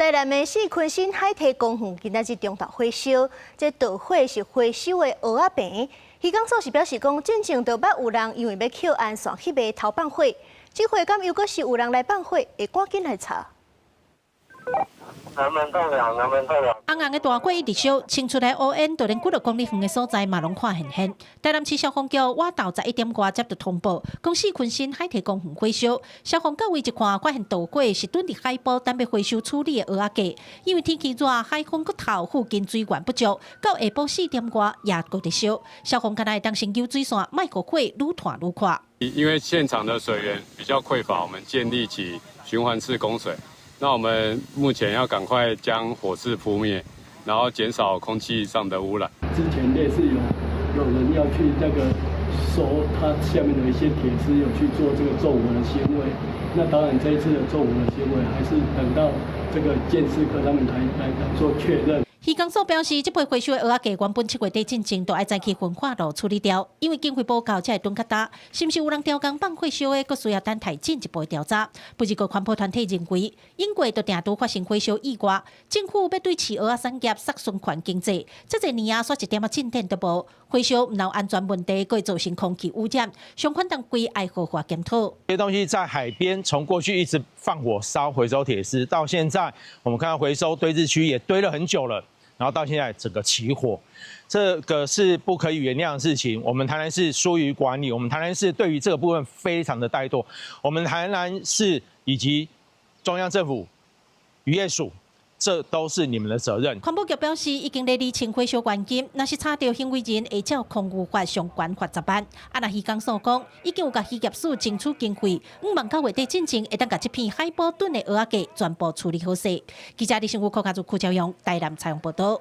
台南的四坤新海堤公園今仔日中晝火燒，這導火是回收的蚵仔棚。漁港署是表示講，進前就捌有人因為欲抾岸線去賣偷放火，這回敢猶閣是有人來放火，會趕緊來查。南門到了，南門到了。紅紅的大火一直燒，衝出來烏煙，就連幾若公里遠的所在嘛攏看現現。台南市消防局倚晝11點外接到通報，講四坤新海堤公園火燒。消防到位一看，發現導火是躉佇海埔等欲回收處理的蚵仔架。因為天氣熱，海風閣透，附近水源不足，到下晡4點外也閣佇燒。消防敢若會當先救水線，莫予火愈湠愈闊。因為現場的水源比較匱乏，我們建立起循環式供水。那我們目前要趕快將火勢撲滅，然後減少空氣上的污染。之前類似有人要去那個收它下面的一些鐵絲，有去做這個縱火的行為。那當然這一次的縱火的行為，還是等到這個鑑識科他們來做確認。漁港署表示，這批回收的蚵仔架原本7月底進前就愛載去焚化爐處理掉，因為經費無夠，才會躉較焦。是毋是有人刁工放火燒的，閣需要等待進一步調查。不過，環保團體認為，英國就定拄發生火燒意外，政府欲對飼蚵仔產業煞循環經濟，這濟年啊，煞一點仔進展都無。火燒毋但有安全問題，閣會造成空氣污染，相關單位愛好好檢討。這些東西在海邊，從過去一直放火燒回收鐵絲，到現在我們看到回收堆置區也堆了很久了。然後到現在整個起火，這個是不可以原諒的事情。我們台南市疏於管理，我們台南市對於這個部分非常的怠惰。我們台南市以及中央政府漁業署，這都是你們的責任。環保局表示，已經咧釐清火燒原因，若是查著行為人，會照空污法相關罰10萬。啊，若漁港署講，已經有共漁業署爭取經費，向望九月底進前會當共這片海埔躉的蚵仔架全部處理好勢。記者李新武、柯家祖、柯朝陽台南採訪報道。